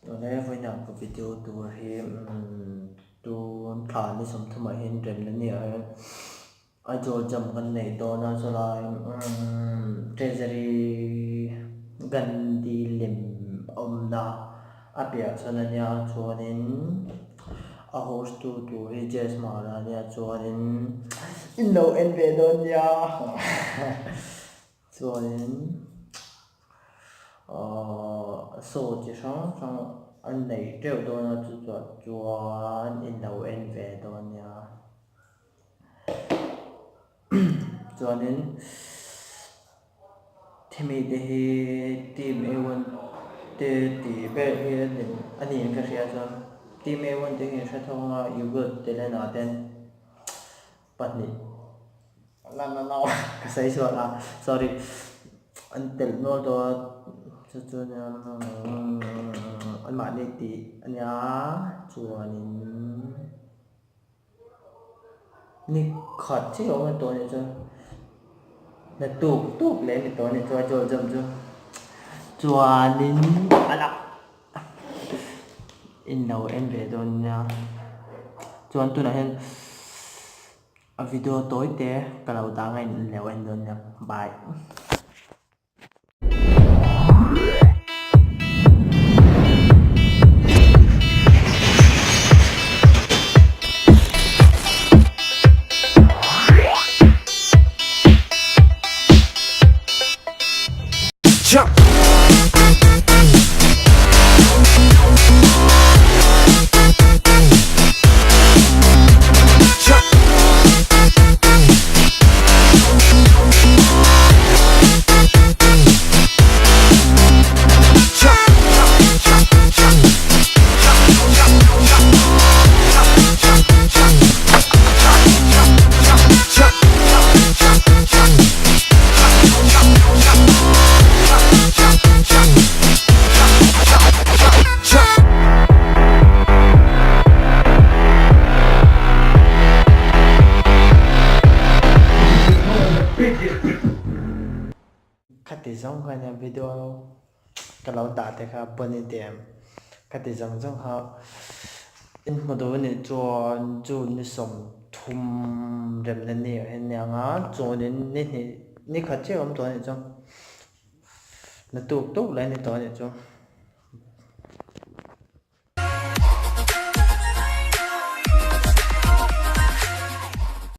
Tuna vawiinah ka video tur hi tun thla ni sawmthumah hian remna ni ah hian Aizawl jam kan neih dawn a chulai Treasury Gandhi lem awmna a piah chuan a nia chuanin a host tu tur hi Jazz Hmar a nia chuanin in lo en ve dawn nia chuanin. Ahh saw chi hrang hrang an nei teuh dawn a chu chuah chuan in lo en ve dawn nia chuanin thimi te hi team A one te tih ber hi a ni in ka hria chuan team A one te hi an hre thawng a yogurt talent ah ten pahnih. La la la ka sawi chhuak a sorry an telh nual tawh a chu chu nia an mahni tih a nia chuanin ni khat chiah a awm tawh a nih chuan na tuk tuk leh a ni tawh a nih chuan chaw jam chu chuanin a la in lo en ve dawn nia chuan tunah hian. A video tawi te ka lo dah ngaih in lo en dawn nia bye. Khati zawng kha nia video ka lo dah te kha pawn i ti em khati zawng zawng kha in hmu duh anih chuan June ni sawmthum remna ni ah hian nia ang a chuanin ni hnih ni khat chiah a awm tawh anih chu na tuk tuk lai a ni tawh anih chu.